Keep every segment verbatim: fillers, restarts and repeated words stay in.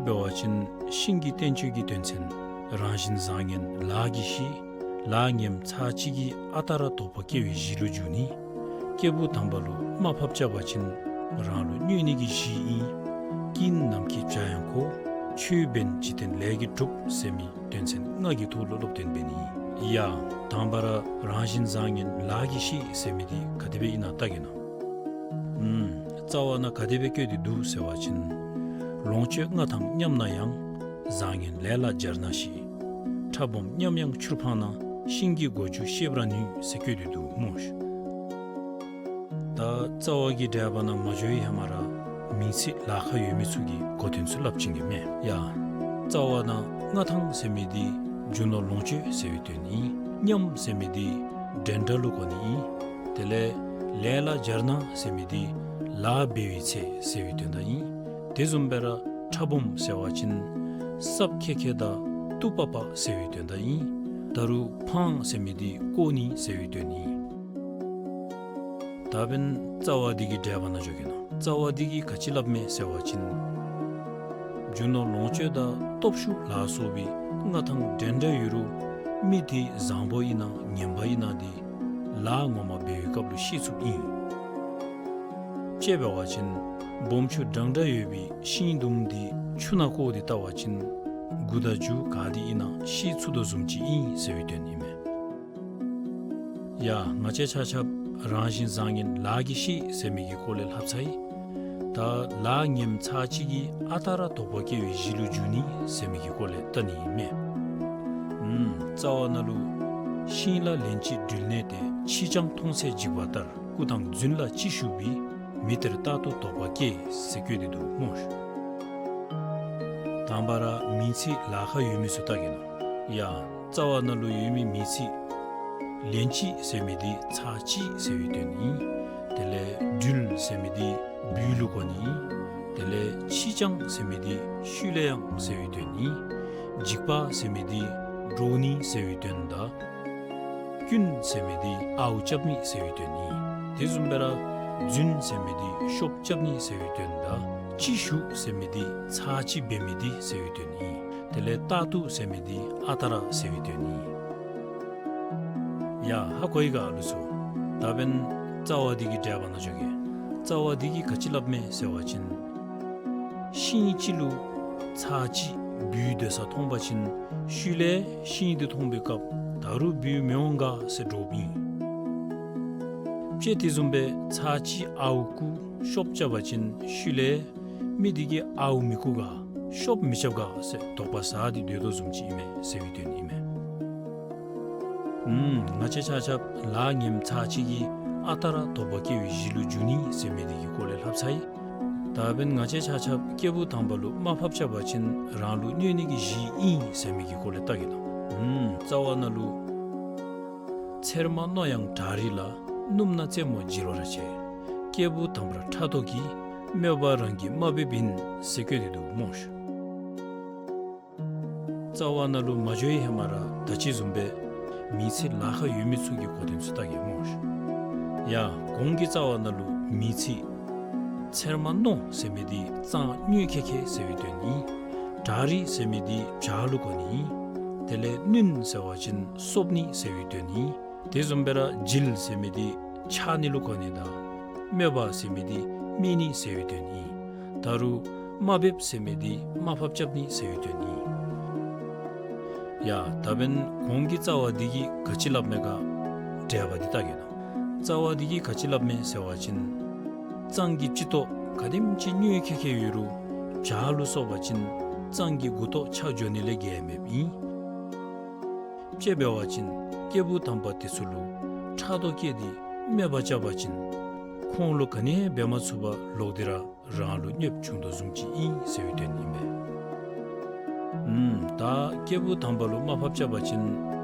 འབད་བ་ཅིན་ཤིང་གི་བསྟན་བཅོས་ཀྱི་དོན་ཚན་རང་བཞིན་བཟང་ངན་ལཱ་གིས་ཤེས། ལཱ་ངནམ་ཚར་གཅིག་གིས་ཨ་རྟག་ར་དོགས་པ་སྐྱེ་བའི་གཞི་ལུ་འགྱུར་ནི། སྐྱེས་བུ་དམ་པ་ལུ་དམའ་ཕབ་རྐྱབ་པ་ཅིན་རང་ལུ་གནོད་ནི་གི་གཞི་ཨིན། ཀུན་ནམ་མཁའི་བྱ་ཡང་ཁོ། ཆོས་འབེན་འཇིག་རྟེན་ལས་ཀྱིས་གྲུབ་ཟེར་མི་དོན་ཚན་ལྔ་གི་ཐོག་ལུ་སློབ་སྟོན་འབད་ནི་ཨིན། ཡ། དང་པ་ར་རང་བཞིན་བཟང་ངན་ལཱ་གིས་ཤེས་ཟེར་མི་འདི་ག་དེ་སྦེ་ཨིན་ན་བལྟ་གེ་ན། ཨུམ། རྩ་བ་ནང་ག་དེ་སྦེ་བཀོད་དེ་འདུག་ཟེར་བ་ཅིན། ལོངས་སྤྱོད་ལྔ་དང་མཉམ་ན་ཡང་། བཟང་ངན་ལས་ལ་སྦྱར་ན་ཤེས། ཕྲ་སྦོམ་མཉམ་ཡང་ཆུར་འཕངས་ན། ཤིང་གི་མགོ་མཇུག་ཤེསཔ་ར་ནུས་ཟེར་བཀོད་དེ་འདུག་སྨོ། ད་རྩ་བ་གི་འགྲེལ་པ་ནང་མ་འགྱོ་བའི་ཧེ་མ་ར་མིང་ཚིག་ལཱ་ཁག་ཡོད་མི་ཚུ་གི་གོ་དོན་ཚུ་སླབ་ཅིག་གེ་མས། ཡ། རྩ་བ་ནང་མངའ་ཐང་ཟེར་མི་འདི་རྒྱུ་ནོར་ལོངས་སྤྱོད་ཟེར་བའི་དོན་ཨིན། མཉམ་ཟེར་མི་འདི་འདྲན་འདྲ་ལུ་གོ་ནི་ཨིན། དེ་ལས་ལས་ལ་སྦྱར་ན་ཟེར་མི་འདི་ལཱ་འབད་བའི་ཚེ་ཟེར་བའི་དོན་དག་ཨིན། དེ་བཟུམ་སྦེ་ར་ཕྲ་སྦོམ་ཟེར་བ་ཅིན་སྲབ་ཁེ་ཁེ་དང་སྟུག་པག་པ་ཟེར་བའི་དོན་དག་ཨིན། ད་རུང་འཕངས་ཟེར་མི་འདི་བཀོ་ནི་ཟེར་བའི་དོན་ཨིན། ད་འབདན་རྩ་བ་འདི་གི་འགྲེལ་པ་ནང་འགྱོ་གེ་ན། རྩ་བ་འདི་གིས་ག་ཅི་སླབ་མས་ཟེར་བ་ཅིན། རྒྱུ་ནོར་ལོངས་སྤྱོད་དང་སྟོབས་ཤུགས་ལ་སོགས་པའི་མངའ་ཐང་འདྲན་འདྲ་ཡོད་རུང་མི་དེ་བཟང་པོ་ཨིན་ན་ངན་པ་ཨིན་ན་འདི་ལཱ་ངོ་མ་འབད་བའི་སྐབས་ལུ་ཤེས་ཚུགསཔ་ཨིན། དཔྱེ་འབད་བ་ཅིན་སྦོམ་ཆུང་འདྲན་འདྲ་ཡོད་པའི་ཤིང་དུམ་འདི་ཆུ་ནང་བཀོ་སྟེ་བལྟ་བ་ཅིན་མགུ་དང་མཇུག་ག་དེ་ཨིན་ན་ཤེས་ཚུགས་དོ་བཟུམ་ཅིག་ཨིན་ཟེར་བའི་དོན་ཨིན་མས། ཡ། ང་བཅས་ཆ་ཁྱབ་རང་བཞིན་བཟང་ངན་ལཱ་གིས་ཤེས་ཟེར་མི་གི་སྐོར་ལས་ལྷབ་ཚར་ཡི། ད་ལཱ་ངནམ་ཚར་གཅིག་གིས་ཨ་རྟག་ར་དོགས་པ་སྐྱེ་བའི་གཞི་ལུ་འགྱུར་ནི་ཟེར་མི་གི་སྐོར་ལས་བལྟ་ནི་ཨིན་མས། ཨུམ། རྩ་བ་ནང་ལུ་ཤིང་ལ་ལན་གཅིག་དྲུལ་ནས་ཏེ། ཕྱིས་ཀྱང་མཐོང་ཚད་འཇིགས་པ་ལྟར། སྐུ་དང་རྫུན་ལ་ཅི་ཞུགས་པའི། མི་དེར་རྟག་ཏུ་དོགས་པ་སྐྱེ་ཟེར་བཀོད་དེ་འདུག་སྨོ། དང་པ་ར་མིང་ཚིག་ལཱ་ཁག་ཡོད་མི་ཚུ་བལྟ་གེ་ན། ཡ། རྩ་བ་ནང་ལུ་ཡོད་མི་མིང་ཚིག་ལན་གཅིག་ཟེར་མི་འདི་ཚར་གཅིག་ཟེར་བའི་དོན་ཨིན། དེ་ལས་དྲུལ་ཟེར་མི་འདི་སྦུལ་ལུ་གོ་ནི་ཨིན། དེ་ལས་ཕྱིས་ཀྱང་ཟེར་མི་འདི་ཤུལ་ལས་ཡང་ཟེར་བའི་དོན་ཨིན། འཇིགས་པ་ཟེར་མི་འདི་འདྲོག་ནི་ཟེར་བའི་དོན་དང་། ཀུན་ཟེར་མི་འདི་ཨརཝ་རྐྱབ་ནི་ཟེར་བའི་དོན་ཨིན། དེ་བཟུམ་སྦེ་ར་རྫུན་ཟེར་མི་འདི་ཤོབ་རྐྱབ་ནི་ཟེར་བའི་དོན་དང་། ཅི་ཞུགས་ཟེར་མི་འདི་ཚར་གཅིག་འབད་མི་འདི་ཟེར་བའི་དོན་ཨིན། དེ་ལས་རྟག་ཏུ་ཟེར་མི་འདི་ཨ་རྟག་ར་ཟེར་བའི་དོན་ཨིན། ཡ། ཧ་གོ་ཡི་ག་ལགས་སོ། ད་འབདན་རྩ་བ་འདི་གི་འགྲེལ་པ་ནང་འགྱོ་གེ། རྩ་བ་འདི་གིས་ག་ཅི་སླབ་མས་ཟེར་བ་ཅིན། ཤིང་ཅིག་ལུ་ཚར་གཅིག་སྦུལ་སྡོད་ས་མཐོང་པ་ཅིན་ཤུལ་ལས་ཤིང་འདི་མཐོང་པའི་སྐབས་ད་རུང་སྦུལ་མི་འོང་ག་ཟེར་འདྲོགཔ་ཨིན། དཔྱེ་དེ་བཟུམ་སྦེ་ཚར་གཅིག་ཨརཝ་རྐུ་ཤོབ་རྐྱབ་པ་ཅིན་ཤུལ་ལས་མི་འདི་གིས་ཨརཝ་མི་རྐུ་ག་ཤོབ་མི་རྐྱབ་ག་ཟེར་དོགས་པ་ཟ་སྟེ་སྡོད་དོ་བཟུམ་ཅིག་ཨིན་མས་ཟེར་བའི་དོན་ཨིན་མས། ཨུམ། ང་བཅས་ཆ་ཁྱབ་ལཱ་ངནམ་ཚར་གཅིག་གིས་ཨ་རྟག་ར་དོགས་པ་སྐྱེ་བའི་གཞི་ལུ་འགྱུར་ནི་ཟེར་མི་འདི་གི་སྐོར་ལས་ལྷབ་ཚར་ཡི། ད་འབདན་ང་བཅས་ཆ་ཁྱབ་སྐྱེས་བུ་དམ་པ་ལུ་དམའ་ཕབ་རྐྱབ་པ་ཅིན་རང་ལུ་གནོད་ནི་གི་གཞི་ཨིན་ཟེར་མི་གི་སྐོར་ལས་བལྟ་གེ་ན། ཨུམ། རྩ་བ་ནང་ལུ། ཚེར་མ་རྣོ་ཡང་བྲག་རི་ལ། སྣུམ་ན་རྩེ་མོ་འཇིལ་བར་བྱེད། སྐྱེས་བུ་དམ་པར་ཕྲག་དོག་གིས། དམོད་པ་རང་གི་དམའ་འབེབས་ཡིན། ཟེར་བཀོད་དེ་འདུག་སྨོ། རྩ་བ་ནང་ལུ་མ་འགྱོ་བའི་ཧེ་མ་ར་ད་ཅི་བཟུམ་སྦེ་མིང་ཚིག་ལཱ་ཁག་ཡོད་མི་ཚུ་གི་གོ་དོན་ཚུ་བལྟ་གེ་སྨོ། ཡ། གོང་གི་རྩ་བ་ནང་ལུ་མིང་ཚིག་ཚེར་མ་རྣོ་ཟེར་མི་འདི་གཙང་སྙོད་ཁེ་ཁེ་ཟེར་བའི་དོན་ཨིན། བྲག་རི་ཟེར་མི་འདི་བྱག་ལུ་གོ་ནི་ཨིན། དེ་ལས་བསྣུན་ཟེར་བ་ཅིན་གསོབ་ནི་ཟེར་བའི་དོན་ཨིན། དེ་བཟུམ་སྦེ་ར་འཇིལ་ཟེར་མི་འདི་འཕྱག་ནི་ལུ་གོ་ནི་དང་། དམོད་པ་ཟེར་མི་འདི་སྨད་ནི་ཟེར་བའི་དོན་ཨིན། ད་རུང་དམའ་འབེབས་ཟེར་མི་འདི་དམའ་ཕབ་རྐྱབ་ནི་ཟེར་བའི་དོན་ཨིན། ཡ། ད་འབདན་གོང་གི་རྩ་བ་འདི་གིས་ག་ཅི་སླབ་མས་ག་འགྲེལ་པ་འདི་བལྟ་གེ་ན། རྩ་བ་འདི་གིས་ག་ཅི་སླབ་མས་ཟེར་བ་ཅིན། གཙང་གི་སྤྱི་ཏོག་ག་དེམ་ཅིག་སྙོད་ཁེ་ཁེ་ཡོད་རུང་བྱག་ལུ་སོང་པ་ཅིན་གཙང་གི་མགུ་ཏོ་ཆག་འགྱོ་ནི་ལས་བརྒལ་མེདཔ་ཨིན། དཔྱེ་འབད་བ་ཅིན་སྐྱེས་བུ་དམ་པ་དེ་ཚུ་ལུ་ཕྲག་དོག་སྐྱེས་ཏེ་དམོད་པ་རྐྱབ་པ་ཅིན་ཁོང་ལུ་ག་ནི་འབད་མ་ཚུགས་པར་ལོག་སྟེ་ར་རང་ལུ་གནོདཔ་བྱུང་དོ་བཟུམ་ཅིག་ཨིན་ཟེར་བའི་དོན་ཨིན་པས། ཨུམ། ད་སྐྱེས་བུ་དམ་པ་ལུ་དམའ་ཕབ་རྐྱབ་པ་ཅིན་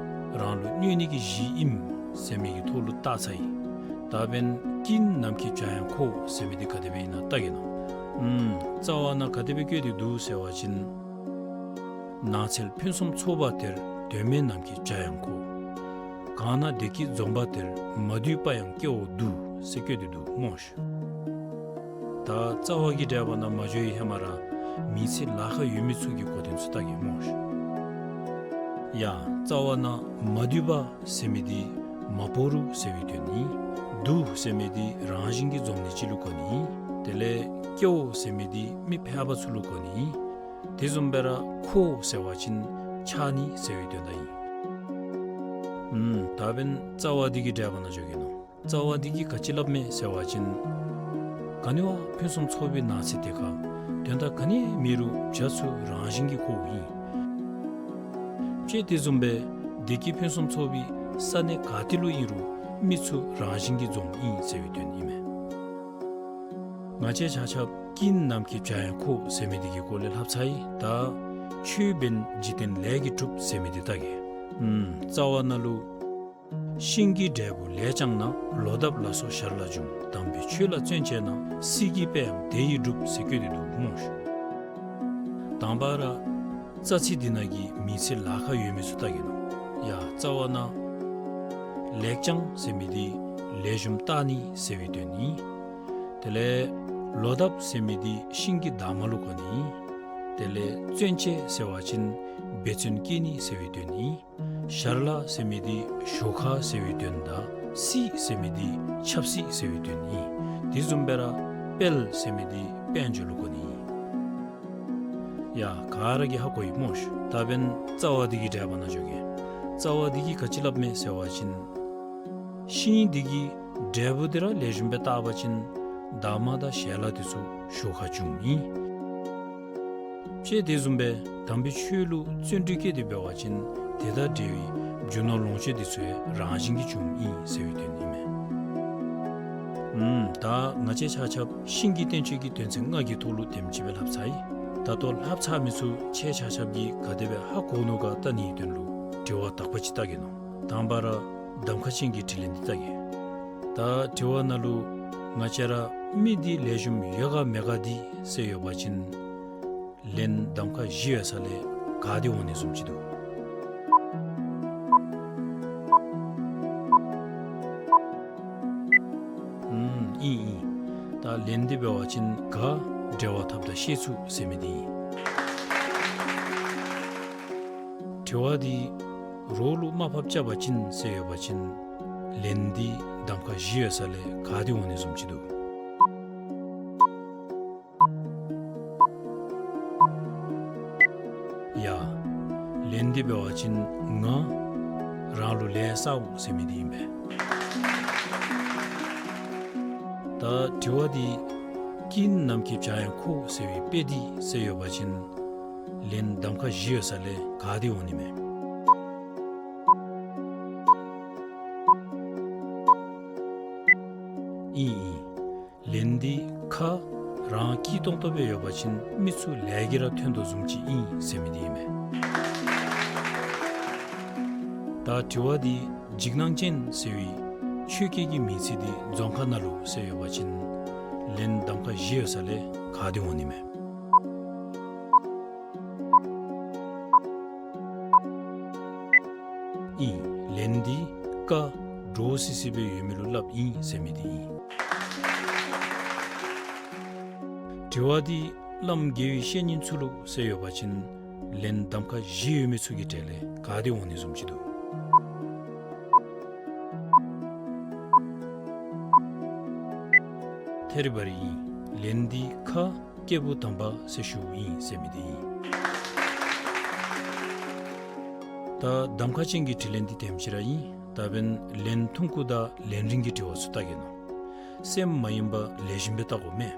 རང་ལུ་གནོད་ནི་གི་གཞི་ཨིནམ་ཟེར་མི་གི་ཐོག་ལུ་བལྟ་ཚར་ཡི། ད་འབདན་ཀུན་ནམ་མཁའི་བྱ་ཡང་ཁོ་ཟེར་མི་འདི་ག་དེ་སྦེ་ཨིན་ན་བལྟ་གེ་ན། ཨུམ། རྩ་བ་ནང་ག་དེ་སྦེ་བཀོད་དེ་འདུག་ཟེར་བ་ཅིན། ནགས་ཚལ་ཕུན་སུམ་ཚོགས་པ་དེར། དོན་མེད་ནམ་མཁའི་བྱ་ཡང་ཁོ། གང་ན་བདེ་སྐྱིད་འཛོམས་པ་དེར། མ་འདུས་པ་ཡང་སྐྱེ་བོ་འདུ། ཟེར་བཀོད་དེ་འདུག་སྨོ་ཤིག། ད་རྩ་བ་གི་འགྲེལ་པ་ནང་མ་འགྱོ་བའི་ཧེ་མ་ར་ མིང་ཚིག་ལཱ་ཁག་ཡོད་མི་ཚུ་གི་གོ་དོན་ཚུ་བལྟ་གེ་སྨོ། ཡ། རྩ་བ་ནང་མ་འདུས་པ་ཟེར་མི་འདི་མ་བོར་རུ་ཟེར་བའི་དོན་ཨིན། འདུ་ཟེར་མི་འདི་རང་བཞིན་གྱིས་འཛོམས་ནི་ཅིག་ལུ་གོ་ནི་ཨིན། དེ་ལས་སྐྱེ་བོ་ཟེར་མི་འདི་མི་ཕལ་པ་ཚུ་ལུ་གོ་ནི་ཨིན། དེ་བཟུམ་སྦེ་ར་འཁོར་ཟེར་བ་ཅིན་ཆགས་ནི་ཟེར་བའི་དོན་དག་ཨིན། ཨུམ། ད་འབདན་རྩ་བ་འདི་གི་འགྲེལ་པ་ནང་འགྱོ་གེ་ནོ། རྩ་བ་འདི་གིས་ག་ཅི་སླབ་མས་ཟེར་བ་ཅིན། ག་ནི་བ་ཕུན་སུམ་ཚོགས་པའི་ནང་ཚན་དེ་ཁར་དོན་དག་ག་ནི་མེད་རུང་བྱ་ཚུ་རང་བཞིན་གྱིས་འཁོརཝ་ཨིན། ཅེས་དེ་བཟུམ་སྦེ་བདེ་སྐྱིད་ཕུན་སུམ་ཚོགས་པའི་ས་གནས་ག་ཏེ་ལུ་ཨིན་རུང་མི་ཚུ་རང་བཞིན་གྱིས་འཛོམས་ཨིན་ཟེར་བའི་དོན་ཨིན་མས། ང་བཅས་ཆ་ཁྱབ་ཀུན་ནམ་མཁའི་བྱ་ཡང་འཁོར་ཟེར་མི་འདི་གི་སྐོར་ལས་ལྷབ་ཚར་ཡི། ད་ཆོས་འབད་ན་འཇིག་རྟེན་ལས་ཀྱིས་གྲུབ་ཟེར་མི་འདི་བལྟ་གེ། ཨུམ། རྩ་བ་ནང་ལུ། ཤིང་གི་འབྲས་བུ་ལེགས་བཅངས་ན། ལོ་འདབ་ལ་སོགས་ཞར་ལ་འབྱུང་། དམ་པའི་ཆོས་ལ་བརྩོན་བྱས་ན། སྲིད་ཀྱི་དཔལ་ཡང་དེ་ཡིས་འགྲུབ། ཟེར་བཀོད་དེ་འདུག་སྨོ། དང་པ་ར་རྩ་ཚིག་འདི་ནང་གི་མིང་ཚིག་ལཱ་ཁག་ཡོད་མི་ཚུ་བལྟ་གེ་ནོ། ཡ། རྩ་བ་ནང་ལེགས་བཅངས་ཟེར་མི་འདི་ལེགས་ཤོམ་བཏགས་ནི་ཟེར་བའི་དོན་ཨིན། དེ་ལས་ལོ་འདབ་ཟེར་མི་འདི་ཤིང་གི་འདབ་མ་ལུ་གོ་ནི་ཨིན། དེ་ལས་བརྩོན་བྱེད་ཟེར་བ་ཅིན་འབད་བརྩོན་བསྐྱེད་ནི་ཟེར་བའི་དོན་ཨིན། ཞར་ལ་ཟེར་མི་འདི་ཞོར་ཁར་ཟེར་བའི་དོན་དང་སྲིད་ཟེར་མི་འདི་ཆབ་སྲིད་ཟེར་བའི་དོན་ཨིན། དེ་བཟུམ་སྦེ་ར་དཔལ་ཟེར་མི་འདི་དཔལ་འབྱོར་ལུ་གོ་ནི་ཨིན། ཡ། ག་ར་གིས་ཧ་གོ་ཡི་སྨོ་ཤ། ད་འབདན་རྩ་བ་འདི་གི་འགྲེལ་པ་ནང་འགྱོ་གེ། རྩ་བ་འདི་གིས་ག་ཅི་སླབ་མས་ཟེར་བ་ཅིན། ཤིང་འདི་གི་འབྲས་བུ་འདི་ར་ལེགས་ཤོམ་སྦེ་བཏགས་པ་ཅིན་འདབ་མ་དང་ཞལ་ལག་འདི་ཚུ་ཞོར་ཁར་འབྱུངམ་ཨིན། ཅེས་དེ་བཟུམ་སྦེ་དམ་པའི་ཆོས་ལུ་བརྩོན་འགྲུས་བསྐྱེད་དེ་འབད་བ་ཅིན་དེ་དང་འབྲེལ་བའི་རྒྱུ་ནོར་ལོངས་སྤྱོད་འདི་ཚུ་ཡང་རང་བཞིན་གྱིས་འབྱུངམ་ཨིན་ཟེར་བའི་དོན་ཨིན་མས། ཨུམ། ད་ང་བཅས་ཆ་ཁྱབ་ཤིང་གི་བསྟན་བཅོས་ཀྱི་དོན་ཚན་ལྔ་གི་ཐོག་ལུ་དེམ་ཅིག་སྦེ་ལྷབ་ཚར་ཡི། ད་ལྟོ་ལྷབ་ཚར་མི་ཚུ་ཁྱེད་ཆ་ཁྱབ་ཀྱིས་ག་དེ་སྦེ་ཧ་གོ་ནུག་ག་བལྟ་ནིའི་དོན་ལུ་དྲི་བ་དག་པ་ཅིག་བལྟ་གེ་ནོ། དང་པ་ར་གདམ་ཁ་ཅན་གྱི་དྲིས་ལན་འདི་བལྟ་གེ། ད་དྲི་བ་ནང་ལུ་ང་བཅས་ར་མི་འདི་ལེགས་ཤོམ་ཡོད་ག་མེད་ག་འདི་ཟེར་ཡོད་པ་ཅིན་ལན་གདམ་ཁ་བཞི་ཡོད་ས་ལས་ག་འདི་འོང་ནི་བཟུམ་ཅིག་འདུག། ཨུམ། ཨིན་ཨིན། ད་ལན་འདི་འབད་བ་ཅིན་ག་འབྲེལ་བ་འཐབ་ད་ཤེས་ཚུགས་ཟེར་མི་འདི་ཨིན། དྲི་བ་འདི་རོགས་ལུ་དམའ་ཕབ་རྐྱབ་པ་ཅིན་ཟེར་ཡོད་པ་ཅིན་ལན་འདི་གདམ་ཁ་བཞི་ཡོད་ས་ལས་ག་འདི་འོང་ནི་བཟུམ་ཅིག་འདུག། ཡ། ལན་འདི་འབད་བ་ཅིན་ང་རང་ལུ་ལས་བསགས་འོང་ཟེར་མི་འདི་ཨིན་པས། ད་དྲི་བ་འདི་ཀུན་ནམ་མཁའི་བྱ་ཡང་འཁོར་ཟེར་བའི་དཔེ་འདི་ཟེར་ཡོད་པ་ཅིན་ལན་གདམ་ཁ་བཞི་ཡོད་ས་ལས་ག་འདི་འོང་ནི་མས། ཨིན་ཨིན། ལན་འདི་ཁ་རང་སྐྱིད་ཏོང་ཏོ་སྦེ་ཡོད་པ་ཅིན་མི་ཚུ་ལས་ཀྱིས་ར་ཐོན་དོ་བཟུམ་ཅིག་ཨིན་ཟེར་མི་འདི་ཨིན་མས། ད་དྲི་བ་འདི་འཇིགས་སྣང་ཅན་ཟེར་བའི་ཆོས་སྐད་ཀྱི་མིང་ཚིག་འདི་རྫོང་ཁ་ནང་ལུ་ཟེར་ཡོད་པ་ཅིན་ལན་གདམ་ཁ་བཞི་ཡོད་ས་ལས་ག་འདི་འོང་ནི་མས། ཨིན། ལན་འདི་ཀ་འདྲོག་སི་སི་སྦེ་ཡོད་མི་ལུ་སླབ་ཨིན་ཟེར་མི་འདི་ཨིན། དྲི་བ་འདི་བླམ་དགེ་བའི་བཤེས་གཉེན་ཚུ་ལུ་ཟེར་ཡོད་པ་ཅིན་ལན་གདམ་ཁ་བཞི་ཡོད་མི་ཚུ་གི་གྲས་ལས་ག་འདི་འོང་ནི་བཟུམ་ཅིག་འདུག། ཐད་རི་བ་རི་ཨིན། ལན་འདི་ཁ་སྐྱེས་བུ་དམ་པ་ཟེར་ཞུཝ་ཨིན་ཟེར་མི་འདི་ཨིན། ད་གདམ་ཁ་ཅན་གྱི་དྲིས་ལན་འདི་དེམ་ཅིག་ར་ཨིན། ད་འབདན་ལན་ཐུང་ཀུ་དང་ལན་རིང་གི་དྲི་བ་ཚུ་བལྟ་གེ་ནོ། སེམས་མ་ཡེངས་པར་ལེགས་ཤོམ་སྦེ་བལྟ་དགོ་མས།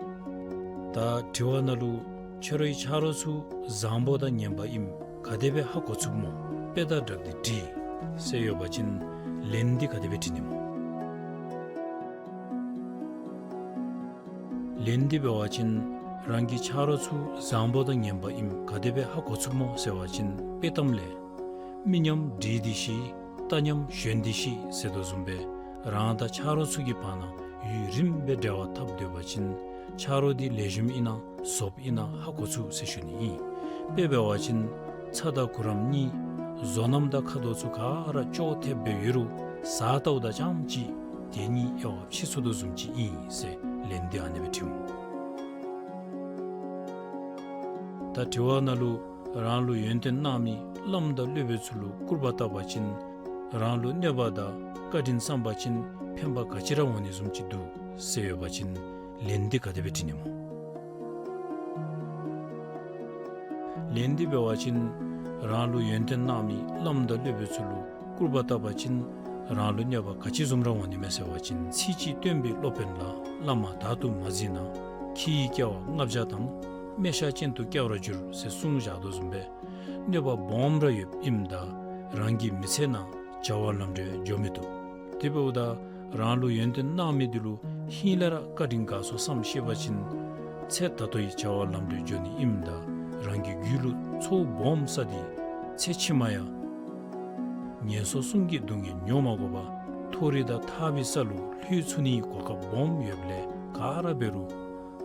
ད་དྲི་བ་ནང་ལུ་ཁྱོད་རའི་ཆ་རོགས་ཚུ་བཟང་པོ་དང་ངན་པ་ཨིནམ་ག་དེ་སྦེ་ཧ་གོ་ཚུགས་སྨོ། དཔེ་དང་སྦྲགས་ཏེ་དྲིས་ཟེར་ཡོད་པ་ཅིན་ལན་འདི་ག་དེ་སྦེ་དྲི་ནི་སྨོ། ལན་འདི་འབད་བ་ཅིན་རང་གི་ཆ་རོགས་ཚུ་བཟང་པོ་དང་ངན་པ་ཨིནམ་ག་དེ་སྦེ་ཧ་གོ་ཚུགས་སྨོ་ཟེར་བ་ཅིན་དཔེ་གཏམ་ལས་མི་མཉམ་འགྲིག་སྟེ་ཤི། རྟ་མཉམ་ཞོན་ཏེ་ཤི་ཟེར་དོ་བཟུམ་སྦེ་རང་དང་ཆ་རོགས་ཚུ་གི་བར་ན་ཡུན་རིངམོ་སྦེ་འབྲེལ་བ་འཐབ་སྡོད་པ་ཅིན་ཆ་རོགས་འདི་ལེགས་ཤོམ་ཨིན་ན་ཟོགཔ་ཨིན་ན་ཧ་གོ་ཚུགས་ཟེར་ཞུ་ནི་ཨིན། དཔེ་འབད་བ་ཅིན་ཚྭ་དང་གུ་རམ་གཉིས་བཟོ་རྣམ་དང་ཁ་དོག་ཚུ་ག་ར་ཅོག་འཐདཔ་སྦེ་ཡོད་རུང་ཟ་བལྟཝ་ད་རྐྱངམ་ཅིག་དེ་གཉིས་དབྱེ་བ་ཕྱེ་ཚུགས་དོ་བཟུམ་ཅིག་ཨིན་ཟེར་ལན་འདི་ཨ་ནེ་སྦེ་དྲིཝ་མས། ད་དྲི་བ་ནང་ལུ་རང་ལུ་ཡོན་ཏན་གནང་མི་བླམ་དང་སློབ་དཔོན་ཚུ་ལུ་སྐུར་པ་བཏབ་པ་ཅིན་རང་ལུ་གནོད་པ་དང་བཀའ་དྲིན་བསམ་པ་ཅིན་ཕན་པ་ག་ཅི་ར་འོང་ནི་བཟུམ་ཅིག་འདུག་ཟེར་ཡོད་པ་ཅིན་ལན་འདི་ག་དེ་སྦེ་འདྲི་ནི་སྨོ། ལན་འདི་འབད་བ་ཅིན་རང་ལུ་ཡོན་ཏན་གནང་མི་བླམ་དང་སློབ་དཔོན་ཚུ་ལུ་སྐུར་པ་བཏབ་པ་ཅིན་རང་ལུ་གནོད་པ་ག་ཅི་བཟུམ་ར་འོང་ནི་མས་ཟེར་བ་ཅིན། ཚིག་གཅིག་སྟོན་པའི་སློབ་དཔོན་ལ། བླ་མ་བདག་ཏུ་མ་འཛིན་ན། ཁྱི་ཡི་སྐྱེ་བ་ལྔ་བརྒྱ་དང་། སྨེ་ཤ་ཅན་དུ་སྐྱེ་བར་འགྱུར་ཟེར་གསུངས་བཞག་དོ་བཟུམ་སྦེ་གནོད་པ་སྦོམ་ར་ཡོདཔ་ཨིནམ་ད་རང་གི་མི་ཚེ་ནང་བྱ་བ་ལམ་འགྲོ་འགྱོ་མི་བཏུབ། དེ་འབདཝ་ད་རང་ལུ་ཡོན་ཏན་གནང་མི་འདི་ལུ་ཧིང་ལས་ར་བཀའ་དྲིན་དགའ་ཚོར་བསམ་ཤེས་པ་ཅིན་ཚེ་ད་ལྟོའི་བྱ་བ་ལམ་འགྲོ་འགྱོ་ནི་ཨིནམ་ད་རང་གི་རྒྱུད་ལུ་ཚོར་སྦོམ་བསགས་ཏེ་ཚེ་ཕྱི་མ་ཡང་ངན་སོང་གསུམ་གྱི་སྡུག་བསྔལ་མྱོང་མ་དགོ་པར་མཐོ་རིས་དང་ཐར་པའི་ས་ལུ་ལྷོད་ཚུགས་ནིའི་གོ་སྐབས་སྦོམ་ཡོདཔ་ལས་ག་ར་འབད་རུང་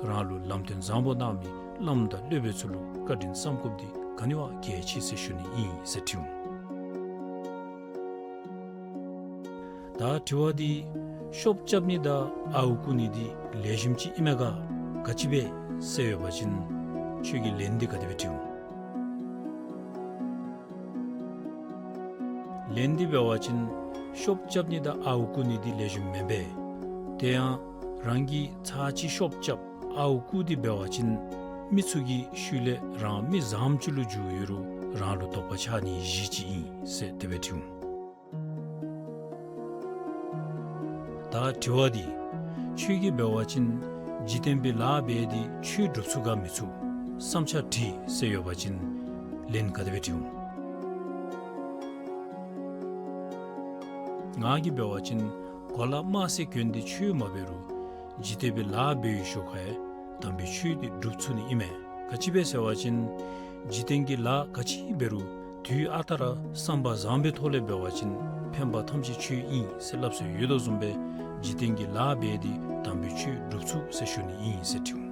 རང་ལུ་ལམ་སྟོན་བཟང་པོ་གནང་མི་བླམ་དང་སློབ་དཔོན་ཚུ་ལུ་བཀའ་དྲིན་བསམ་དགོཔ་འདི་ག་ནི་བ་གལ་ཆེ་ཟེར་ཞུ་ནི་ཨིན་ཟེར་དྲིཝ་ཨིན། ད་དྲི་བ་འདི་ཤོབ་རྐྱབ་ནི་དང་ཨརཝ་རྐུ་ནི་འདི་ལེགས་ཤོམ་ཅིག་ཨིན་མས་ག་ག་ཅི་སྦེ་ཟེར་ཡོད་པ་ཅིན་ཁྱོད་ཀྱིས་ལན་འདི་ག་དེ་སྦེ་འདྲིཝ་ཨིན། ལན་འདི་འབད་བ་ཅིན་ཤོབ་རྐྱབ་ནི་དང་ཨརཝ་རྐུ་ནི་འདི་ལེགས་ཤོམ་མེན་པས། དེ་ཡང་རང་གིས་ཚར་གཅིག་ཤོབ་རྐྱབ་ཨརཝ་རྐུ་སྟེ་འབད་བ་ཅིན་མི་ཚུ་གིས་ཤུལ་ལས་རང་མི་བཟངམ་ཅིག་ལུ་འགྱུར་ཡོད་རུང་རང་ལུ་དོགས་པ་ཆགས་ནི་གཞི་ཅིག་ཨིན་ཟེར་དེ་སྦེ་འདྲིཝ་ཨིན། ད་དྲི་བ་འདི་ཁྱོད་ཀྱིས་འབད་བ་ཅིན་འཇིག་རྟེན་པའི་ལཱ་འབད་དེ་ཆོས་སྒྲུབ་ཚུགས་ག་མི་ཚུགས་བསམ་འཆར་དྲིས་ཟེར་ཡོད་པ་ཅིན་ལན་ག་དེ་སྦེ་འདྲིཝ་ཨིན། ང་གིས་འབད་བ་ཅིན་གོ་ལ་དམར་སེར་གྱོན་ཏེ་ཆོས་མ་འབད་རུང་འཇིག་རྟེན་པའི་ལཱ་འབད་བའི་ཞོར་ཁར་ཡང་དམ་པའི་ཆོས་འདི་སྒྲུབ་ཚུགས་ནི་ཨིན་མས། ག་ཅི་སྦེ་ཟེར་བ་ཅིན་འཇིག་རྟེན་གྱི་ལཱ་ག་ཅི་འབད་རུང་དུས་ཨ་རྟག་ར་བསམ་པ་བཟང་པོའི་ཐོག་ལས་འབད་བ་ཅིན་ཕན་པ་ཐམས་ཅད་ཆོས་ཨིན་ཟེར་སླབ་སྲོལ་ཡོད་དོ་བཟུམ་སྦེ་འཇིག་རྟེན་གྱི་ལཱ་འབད་དེ་དམ་པའི་ཆོས་སྒྲུབ་ཚུགས་ཟེར་ཞུ་ནི་ཨིན་ཟེར་དྲིཝ་ཨིན།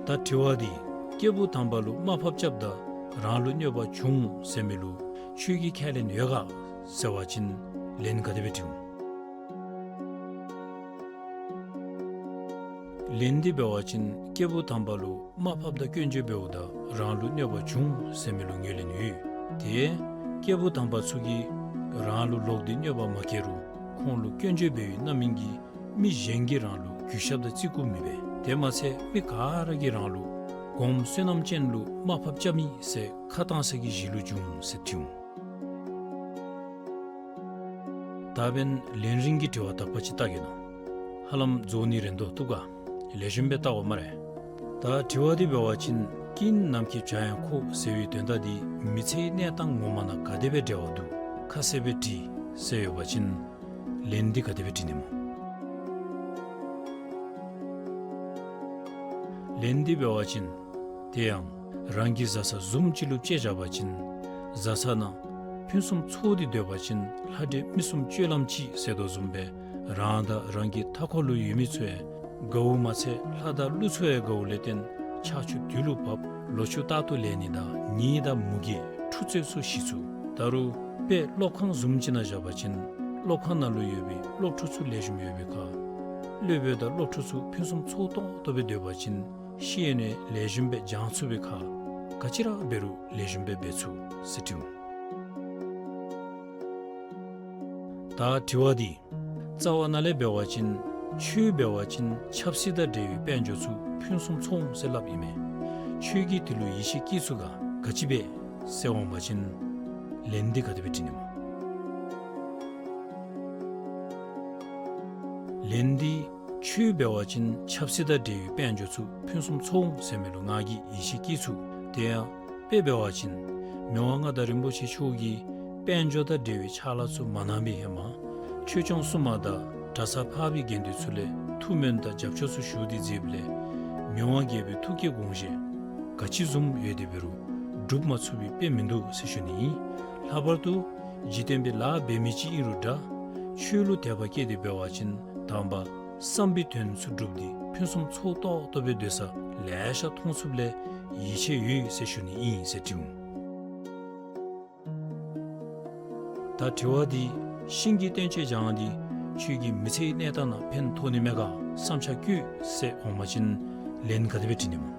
ད་དྲི་བ་འདི་སྐྱེས་བུ་དམ་པ་ལུ་དམའ་ཕབ་རྐྱབ་ད་རང་ལུ་གནོད་པ་འབྱུང་ཟེར་མི་ལུ་ཁྱོད་ཀྱིས་ཁས་ལེན་ཡོད་ག་ཟེར་བ་ཅིན་ལན་ག་དེ་སྦེ་འདྲིཝ་ཨིན། ལན་འདི་འབད་བ་ཅིན་སྐྱེས་བུ་དམ་པ་ལུ་དམའ་ཕབ་དང་སྐྱོན་བརྗོད་འབདཝ་ད་རང་ལུ་གནོད་པ་འབྱུང་ཟེར་མི་ལུ་ངོས་ལེན་ཡོད། དེ་སྐྱེས་བུ་དམ་པ་ཚུ་གིས་རང་ལུ་ལོག་སྟེ་གནོད་པ་མ་བཀལ་རུང་ཁོང་ལུ་སྐྱོན་བརྗོད་འབད་བའི་རྣམ་སྨིན་གྱིས་མི་གཞན་གྱིས་རང་ལུ་གུས་ཞབས་དང་བརྩི་བཀུར་མི་འབད། དེ་མ་ཚད་མི་ག་ར་གིས་རང་ལུ་སྒོམ་བསོད་ནམས་ཅན་ལུ་དམའ་ཕབ་རྐྱབ་མི་ཟེར་ཁ་བཏང་ས་གི་གཞི་ལུ་འབྱུང་ཟེར་དྲིཝ་ཨིན། ད་འབདན་ལན་རིམ་གྱི་དྲི་བ་དག་པ་ཅིག་བལྟ་གེ་ན། ཧ་ལམ་རྫོགས་ནི་རན་དོ་བཏུབ་ག། ལེགས་ཤོམ་སྦེ་བལྟ་དགོ་སྨ་རེ། ད་དྲི་བ་འདི་འབད་བ་ཅིན་ཀུན་ནམ་མཁའི་བྱ་ཡང་ཁོག་ཟེར་བའི་དོན་དག་འདི་མི་ཚེའི་གནས་སྟངས་ངོ་མ་ནང་ག་དེ་སྦེ་འབྲེལ་བ་འདུག་ཁ་གསལ་སྦེ་དྲིས་ཟེར་ཡོད་པ་ཅིན་ལན་འདི་ག་དེ་སྦེ་འདྲི་ནི་སྨོ། ལན་འདི་འབད་བ་ཅིན་དེ་ཡང་རང་གི་བཟའ་ཚང་བཟུམ་ཅིག་ལུ་དཔྱེ་བཞག་པ་ཅིན་བཟའ་ཚང་ནང་ཕུན་སུམ་ཚོགས་ཏེ་སྡོད་པ་ཅིན་ལྷ་འདྲེ་མི་གསུམ་སྤྱོད་ལམ་གཅིག་ཟེར་དོ་བཟུམ་སྦེ་རང་དང་རང་གི་མཐའ་འཁོར་ལུ་ཡོད་མི་ཚུ་ཡང་དགའཝ་མ་ཚད་ལྷ་དང་ཀླུ་ཚུ་ཡང་དགའཝ་ལས་བརྟེན་ཆར་ཆུ་དུས་ལུ་བབ་ལོ་ཕྱུགས་རྟག་ཏུ་ལེགས་ནི་དང་ཉེས་དང་མུ་གེ་འཁྲུག་རྩོད་ཚུ་ཞི་ཚུགས། ད་རུང་དཔེ་སློབ་ཁང་བཟུམ་ཅིག་ནང་བཞག་པ་ཅིན་སློབ་ཁང་ནང་ལུ་ཡོད་པའི་སློབ་ཕྲུག་ཚུ་ལེགས་ཤོམ་ཡོད་པའི་ཁར་སློབ་དཔོན་དང་སློབ་ཕྲུག་ཚུ་ཕུན་སུམ་ཚོགས་ཏོག་ཏོ་སྦེ་སྡོད་པ་ཅིན་ཤེས་ཡོན་ལེགས་ཤོམ་སྦེ་སྦྱང་ཚུགས་པའི་ཁར་ག་ཅི་ར་འབད་རུང་ལེགས་ཤོམ་སྦེ་འབད་ཚུགས་ཟེར་དྲིཝ་ཨིན། ད་དྲི་བ་འདི་རྩ་བ་ནང་ལས་འབད་བ་ཅིན་ཆོས་འབད་བ་ཅིན་ཆབ་སྲིད་དང་འབྲེལ་བའི་དཔལ་འབྱོར་ཚུ་ཕུན་སུམ་ཚོགས་འོང་ཟེར་སླབ་ཨིན་མས། ཁྱོད་ཀྱིས་དེ་ལུ་ཡིད་ཆེས་བསྐྱེད་ཚུགས་ག་ག་ཅི་སྦེ་ཟེར་འོང་པ་ཅིན་ལན་འདི་ག་དེ་སྦེ་འདྲི་ནི་སྨོ། ལན་འདི་ཆོས་འབད་བ་ཅིན་ཆབ་སྲིད་དང་འབྲེལ་བའི་དཔལ་འབྱོར་ཚུ་ཕུན་སུམ་ཚོགས་འོང་ཟེར་མི་ལུ་ང་གིས་ཡིད་ཆེས་བསྐྱེད་ཚུགས། དེ་ཡང་དཔེ་འབད་བ་ཅིན་མི་དབང་མངའ་བདག་རིན་པོ་ཆེ་མཆོག་གིས་དཔལ་འབྱོར་དང་འབྲེལ་བའི་ཕྱག་ལཱ་ཚུ་མ་གནང་པའི་ཧེ་མ་ཆོས་སྐྱོང་སྲུང་མ་དང་གྲྭ་ཚང་འཕགས་པའི་དགེ་འདུན་ཚུ་ལས་ཐུགས་སྨོན་དང་རྒྱབ་སྐྱོར་ཚུ་ཞུ་སྟེ་མཛདཔ་ལས་མི་དབང་རྒྱལ་པོའི་ཐུགས་བསྐྱེད་དགོངས་བཞེད་ག་ཅི་བཟུམ་ཡོད་དེ་འབད་རུང་སྒྲུབ་མ་ཚུགས་པའི་དཔེ་མིན་འདུག་ཟེར་ཞུ་ནི་ཨིན། ལྷག་པར་དུ་འཇིག་རྟེན་པའི་ལཱ་འབད་མི་ཅིག་ཨིན་རུང་འདྲ་ཆོས་ལུ་དད་པ་བསྐྱེད་དེ་འབད་བ་ཅིན་དམ་པ་བསམ་པའི་དོན་ཚུ་སྒྲུབ་སྟེ་ཕུན་སུམ་ཚོགས་ཏོག་ཏོ་སྦེ་སྡོད་ས་ལེ་ཤ་མཐོང་ཚུགསཔ་ལས་ཡིད་ཆེས་ཡོད་ཟེར་ཞུ་ནི་ཨིན་ཟེར་དྲིཝ་ཨིན། ད་དྲི་བ་འདི་ཤིང་གི་སྟོན་ཆས་སྦྱང་སྟེ་ཁྱོད་ཀྱི་མི་ཚེའི་གནས་སྟངས་ནང་ཕན་ཐོགས་ནི་མས་ག་བསམ་འཆར་བཀོད་ཟེར་འོང་པ་ཅིན་ ལན་ག་དེ་སྦེ་འདྲི་ནི་སྨོ།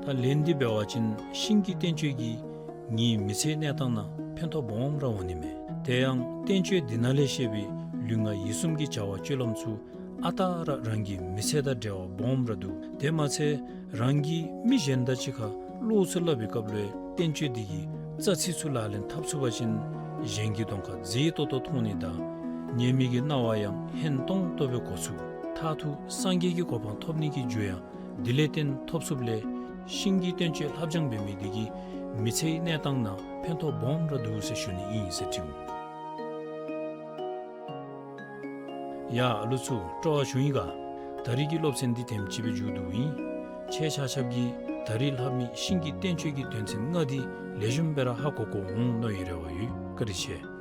ད་ལན་འདི་འབད་བ་ཅིན་ཤིང་གི་བསྟན་བཅོས་ཀྱིས་ངེའི་མི་ཚེའི་གནས་སྟངས་ནང་ཕན་ཐོགས་སྦོམ་ར་འོང་ནི་མས། དེ་ཡང་བསྟན་བཅོས་འདི་ནང་ལས་བཤད་པའི་ལུས་ངག་ཡིད་གསུམ་གྱི་བྱ་བ་སྤྱོད་ལམ་ཚུ་ཨ་རྟག་ར་རང་གི་མི་ཚེ་དང་འབྲེལ་བ་སྦོམ་ར་འདུག། དེ་མ་ཚད་རང་གིས་མི་གཞན་དང་གཅིག་ཁར་བློ་ཚུ་སླབ་པའི་སྐབས་ལུ་བསྟན་བཅོས་འདི་གི་རྩ་ཚིག་ཚུ་ལག་ལེན་འཐབ་ཚུགས་པ་ཅིན་གཞན་གྱི་གདོང་ཁར་མཛེས་ཏོག་ཏོ་མཐོང་ནི་དང་ཉན་མི་གི་རྣ་བ་ཡང་སྙན་ཏོང་ཏོ་སྦེ་གོ་ཚུགས། མཐར་ཐུག་སངས་རྒྱས་ཀྱི་གོ་འཕང་ཐོབ་ནི་གི་རྒྱུ་ཡང་འདི་ལས་བརྟེན་ཐོབ་ཚུགསཔ་ལས་ཤིང་གི་བསྟན་བཅོས་ལྷབ་སྦྱང་འབད་མི་འདི་གིས་མི་ཚེའི་གནས་སྟངས་ནང་ཕན་ཐོགས་སྦོམ་ར་འདུག་ཟེར་ཞུ་ནི་ཨིན་ཟེར་དྲིཝ། ཡ་ཨ་ལུ་ཚུ་སྤྲོ་བ་བྱུང་ཡི་ག། ད་རིས་ཀྱི་སློབ་ཚན་འདི་དེམ་ཅིག་སྦེ་མཇུག་བསྡུཝ་ཨིན། ཁྱེད་ཆ་ཁྱབ་ཀྱིས་ད་རིས་ལྷབ་མི་ཤིང་གི་བསྟན་བཅོས་ཀྱི་དོན་ཚན་ལྔ་འདི་ལེགས་ཤོམ་སྦེ་ར་ཧ་གོ་གོ་འོང་མནོ་བའི་རེ་བ་ཡོད། བཀའ་དྲིན་ཆེ།